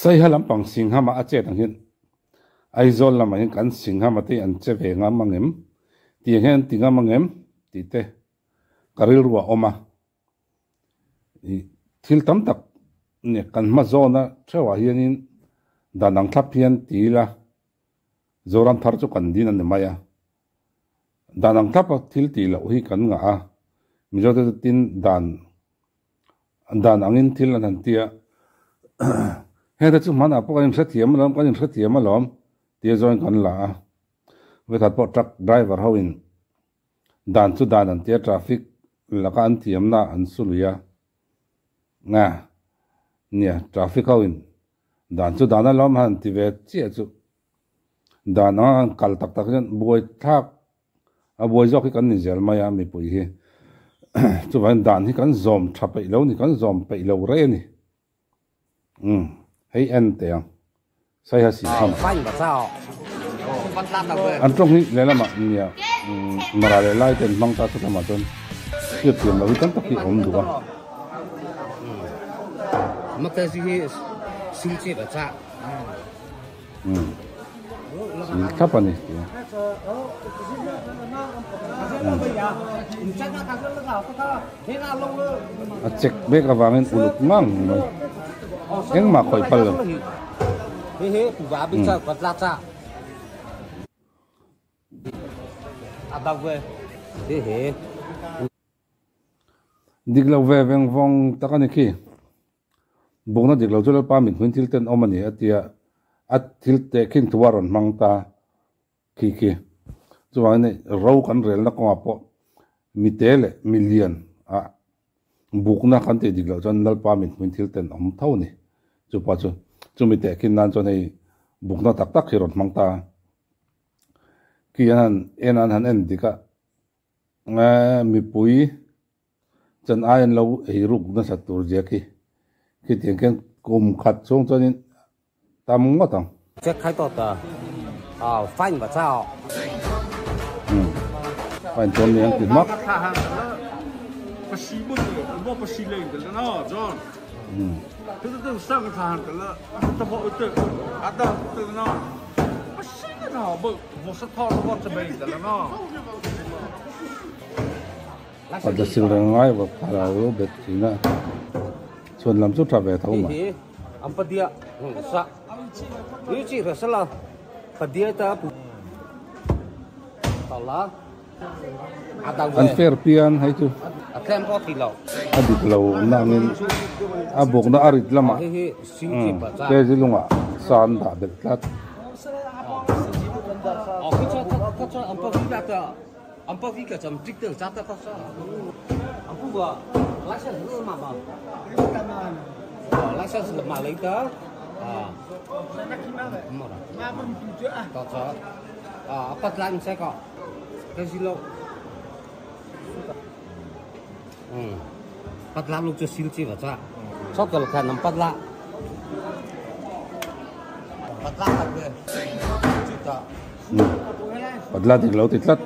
Saiha lampang Singhama a chet ang hian Aizawl lamah hian kan Singhama te hi an che ve ngam ang em? Tiang hian an ti ngam ang em? tih te ka rilru a awm a. Ih thil tam tak nia kan hma zawna theuhah hianin dan ang thlap hian ti ila Zoram thar chu kan din a ni mai a. Dan ang thlapa thil tih loh hi kan ngah a, Mizote chu tin dan dan angin thil an han ti a, hengte chu hmanah pawh kan inhrethiam alawm, kan inhrethiam alawm tia zawngin kan la a. Vawikhat pawh truck driver hoin dan chu dan an ti a, traffic laka an thiamna an su lui a, nga nia traffic hoin dan chu dan alawm han ti ve chiah chu. Dan anga kan kal tak tak hian buai thlak a buai zawk hi kan ni zel mai a mipui hi chuvangin dan hi kan zawm tha peih lo ni kan zawm peih lo rei a ni umm hei en teh ang Saiha Singham an tawng hi lehlamah nia mara leh lai te an hmang ta chutlamah chuan hriat thiam loh hi tam tak hi a awm duh a. Sil thlap a ni tih a. A check mek avangin uluk ngang mai. Engmah khawih phal lo. Dik lo ve veng vawng tak a ni khi. Bukna dik lo chu Lalpa mit hmuin thil ten awm a ni a ti a, a thil tehkhin thu a rawn hmang ta khi khi. Chuvangin hei ro kan relna kawngah pawh mite leh milian ah bukna kan tih dik loh chuan Lalpa mit hmuin thil ten awm tho a ni. Chupa chu chumi tehkhin nan chuan hei bukna tak tak hi rawn hmang ta khi an han en an han en dik a, mipui Chan ai an lo ei ruk nasa tur zia khi khitiang khian kum khat chhung chuanin tam ngawt ang. Check khai tawh ta aw fine va chao. Umm fine chuan ni ang ti hmak. A sil reng ngai vak a lo bet thin a, chhuan lam chu tha ve tho mai. An fair pian hei chu a dik lo nangin a bukna a rit lamah kg lungah sa an dah belh tlat. Patla dik lo ti tlat.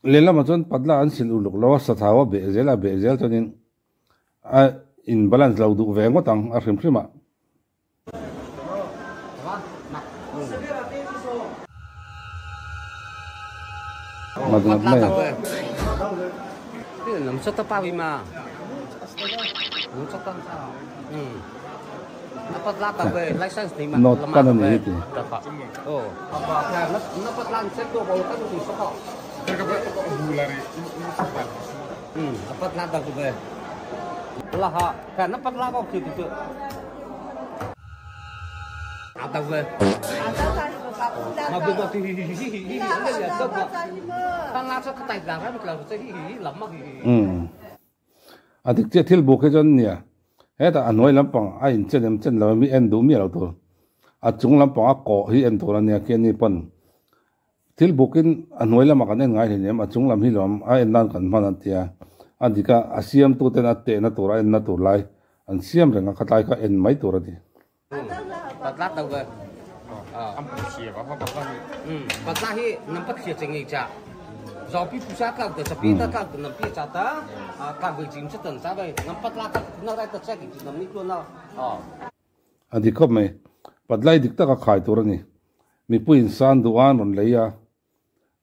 Lehlamah chuan patla an sil uluk lo a, sathau a beh zel a beh zel chuanin a in balance lo duh ve ngawt ang a hrim hrim ah. Ngat ngat mai a. Nawt kan a ni hi ti. Umm a dik chiah thil buk hi chuan nia hetah a hnuai lampang a inchen em chen lo em hi en duh miah lo tur a chung lampang a kawh hi en tur a nia khian ni pawn Thil bukin a hnuai lamah kan en ngai hleinem, a chung lam hi lawm a en nan kan hman an ti a, a dik a, a siamtu ten a tehna tur a enna tur lai an siam reng a, khatlai kha en mai tur a ni. Patla tàu về. Patla hi nằm bắt khía chừng cha. Do pi pusa ka ta chapi ta ka nằm pi cha ta ka về chim sẽ tận sa về nằm patla ka nó ra ta check thì nằm nít luôn nào. A di khop mai patlai dik taka khai tur ani mi puin san duan ron leia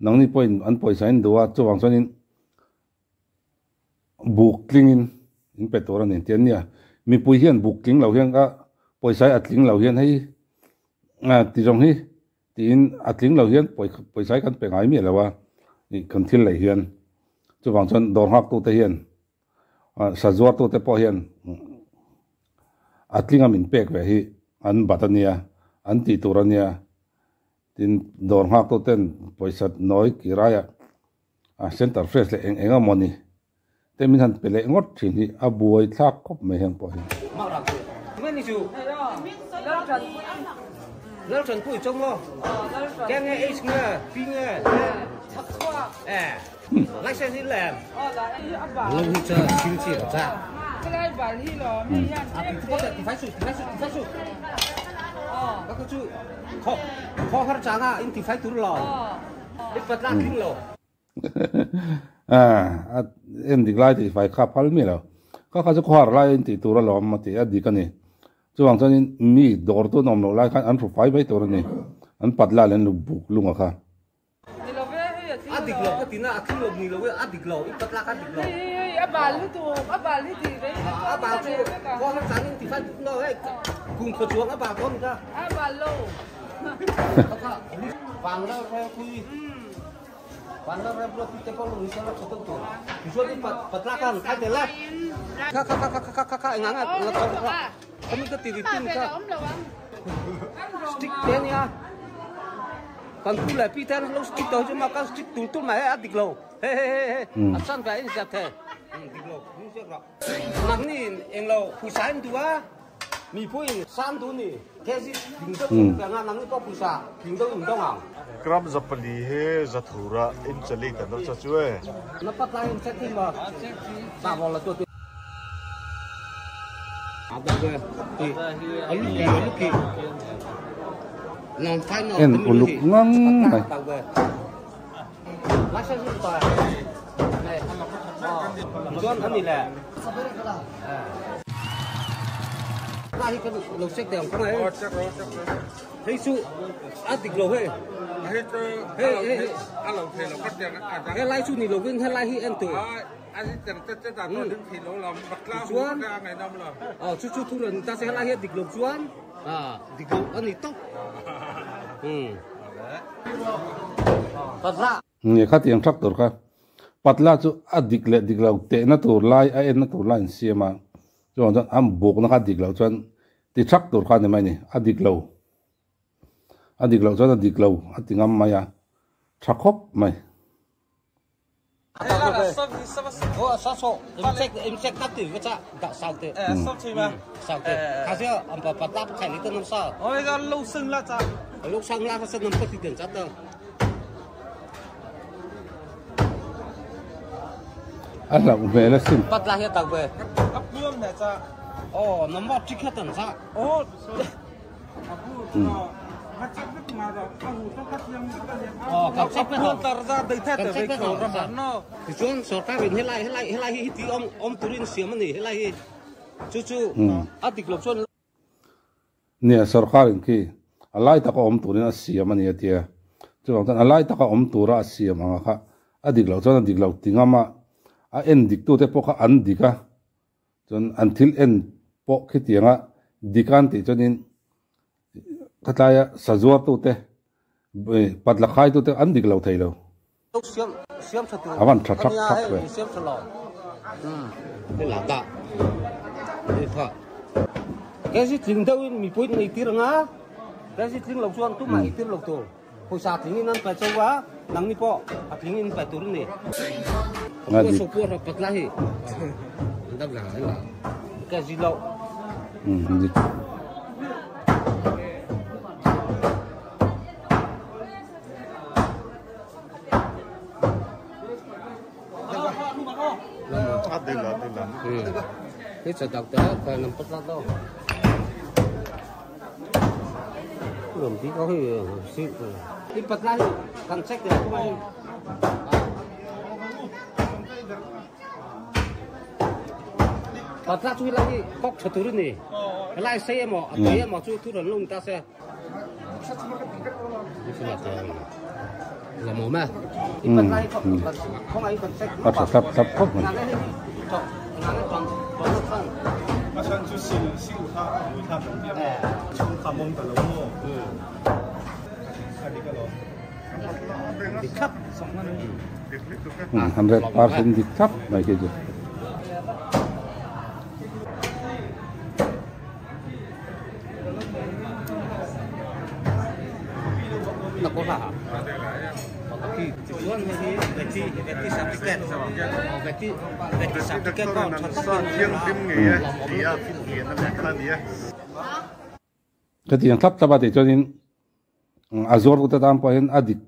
nangni point an pawisa in duha chuwang chuanin buk tlingin in pe tur ani ti ania mipui hian buk tling lo hian a pawisa a tling lo hian hei ti zawng hi tiin a tling lo hian pawisa hi kan pe ngai miah lo a kan thil lei hian chuwang chuan dawr nghak tu te hian sazuar tu te pawh hian a tlinga min pek ve hi an bat ania an tih tur ania. Tin, dawr nghak tu ten pawisa nawi kiraiah a center fresh leh eng eng emaw ni te min han pe leh ngawt thin hi a buai thlak khawp mai heng pawh hi. A en dik lai tih fai kha phal mi lo kha kha chu khawhar lai in tih tur a lawm a ti a dik a ni chuvang chuanin mi dawr tu an awm loh lai khan an hru fai mai tur a ni an pat lai leh an lu buk lung a kha. A dik lo ka tina a thil lo ni lo e a dik lo i patla kha dik lo. A bal lutuk a bal hi tih ve a bal chu khaw har chang in ti fai no hei kum khaw chuang a bal dawn ka a bal lo vang la re pui van la re pui te pawh lu se la tha deuh tur chuan i patla khan khai tel la kha kha kha kha kha kha enga nga la kha kami ka ti ri tin kha stick te nia Kan pu leh pi te an lo stick tawh hi chu ma kan stick tul tul mai hei a dik lo he he he he a chan ve a inziak the dik lo inziak lo nangni eng lo pawisa in duh a mi pawh in san duh ni kg ding deuh in pe anga nangni pawh pawisa ding deuh in dawng ang. Gram 400 he 300 ah in chali kan rak ca cu e. Na pat lai in check hi ma ta bol la tu ti a lu ki a lu ki. En uluk ngang mai. Nge khatiang thak tur kha patla chu a dik leh dik lo tehna tur lai a enna tur lai an siam a chuvang chuan an bukna kha dik loh chuan ti thak tur kha a ni mai a ni a dik lo a dik loh chuan a dik lo a ti ngam mai a tha khawp mai. A hlauh hmel asin. Nia sorkar in khi a lai taka awm turin a siam a ni a tia chuvang chuan a lai taka awm tura a siam anga kha a dik loh chuan a dik loh ti ngam a a en dik tute pawh kha an dik a. Chuan an thil en pawh khitianga dikan tih chuanin khatlaia sazuartute patla khaitute an dik lo thei lo. A van tha thak thak ve. Nga dik. Dik. A tha thlap thlap khawp mai. 100% dik thlap mai khi chu. Khatiang thlap thlap a tih chuanin a zuar tute tan pawh hian a dik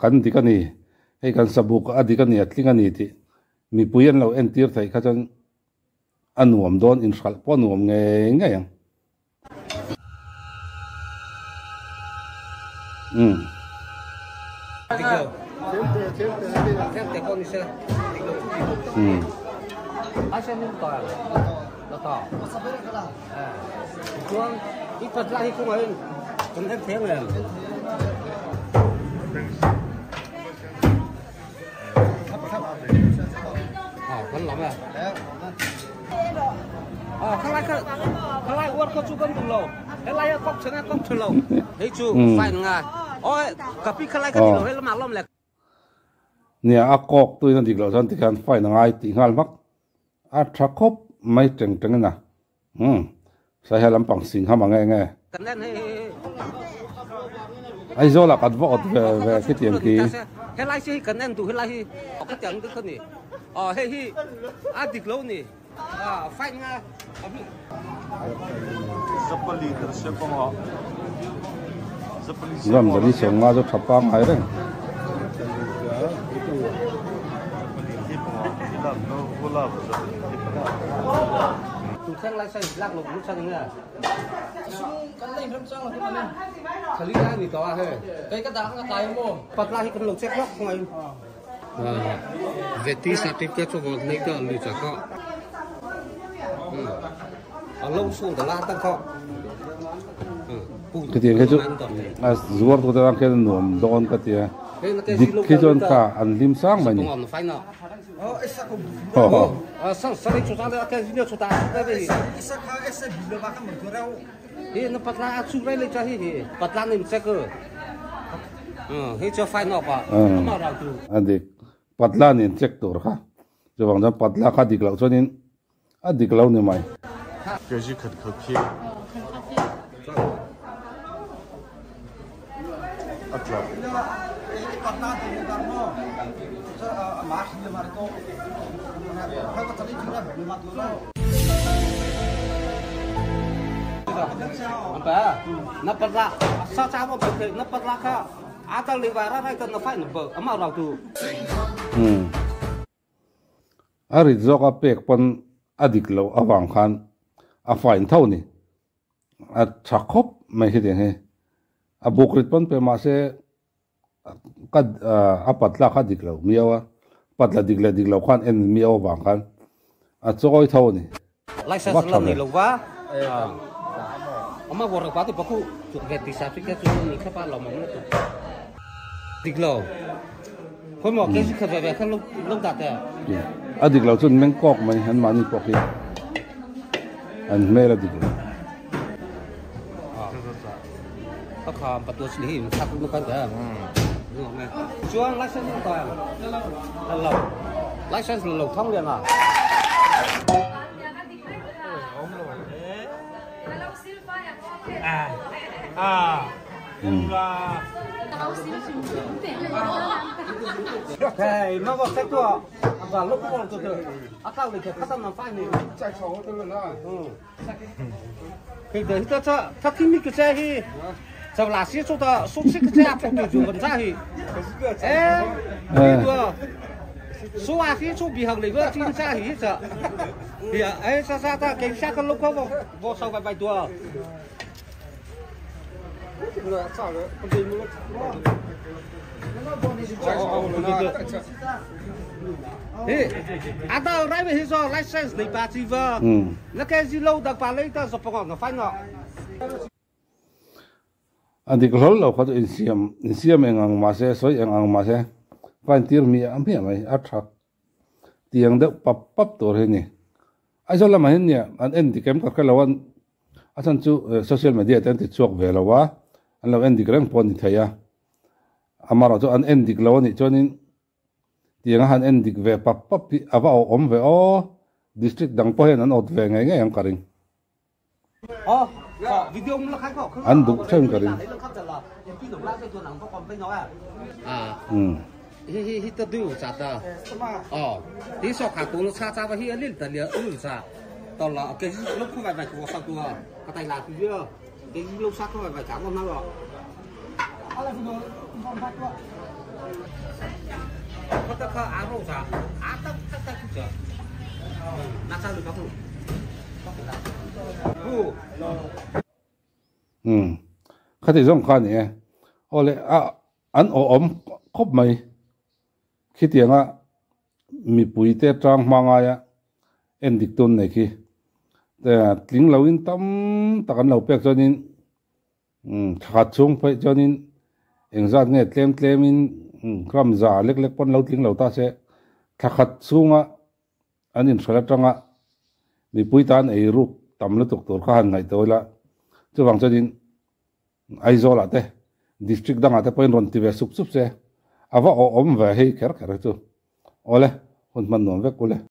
kan dik a ni hei kan sabuk a dik a ni a tling a ni tih mipui an lo entir theih kha chuan a nuam dawn inhralh pawh a nuam ngei ngei ang. Umm. Umm. Nia a kawk tuin a dik loh chuan tikhian fine a ngai tih nghal hmak a tha khawp mai teng teng in a umm saiha lampang singham ang eng e Aizawl ah kan va awt ve ve khitiang khi. Ram zali sawm nga chu tha pangngai reng. Khitiang khi chu a zuar tu te tan khian a nuam dawn ka tia dik khi chuan kha an hlim sang mai ni. A dik patla nen check tur kha chuvang chuan patla kha dik loh chuanin a dik lo ni mai. A rit zawk a pek pawn a dik loh avang khan a fine tho ni. A tha khawp mai hetiang hi. A buk rit pawn pe mahse ka a patla kha dik lo miau a, patla dik leh dik lo khan en miau avang khan a chawi tho a ni. License la nei lo va ama war pa ti paku chu ve ti certificate chu ni khapa lo mom na tu dik lo khoi mo ke si kha ve ve kha lo lo da te a dik lo chun meng kawk mai an mahni pawh khi an hmel a dik lo. Ka kha patua si hi thak lu kan ka chuan license ta lo license lo thong lian à. A dik hlawl lo kha chu insiam insiam eng ang mahse sawi eng ang mahse fine tir miah miah mai a tha tiang deuh pap pap tur hi a ni. Aizawl lamah hian nia an en dik em ka hre lo a a chhan chu social media te an ti chhuak ve lo a an lo en dik reng pawh a ni thei a amaherawhchu an en dik lo a nih chuanin tiang a han en dik ve pap pap hi a va awhawm ve aw district dang pawh hian an awt ve ngei ngei ang ka ring. An duh ṭhen ka ring. Umm khati zawng kha a ni e. Aw le a an awhawm khawp mai khitianga mipuite tang hma ngaia en dik tun nei khi tling loin tam tak an lo pek chuanin Thla chhung pheih chuanin engzat nge tlem tlemin gram za lek lek pawn lo tling lo ta se, thla khat chhunga an inhralh atanga mipui tan ei ruk tam lutuk tur kha han ngaihtuah ila, chuvang chuanin Aizawlah te district dangah te pawhin rawn ti ve sup sup se, a va awhawm ve hei kher kher hi chu. Awle, hun hman nuam vek ule.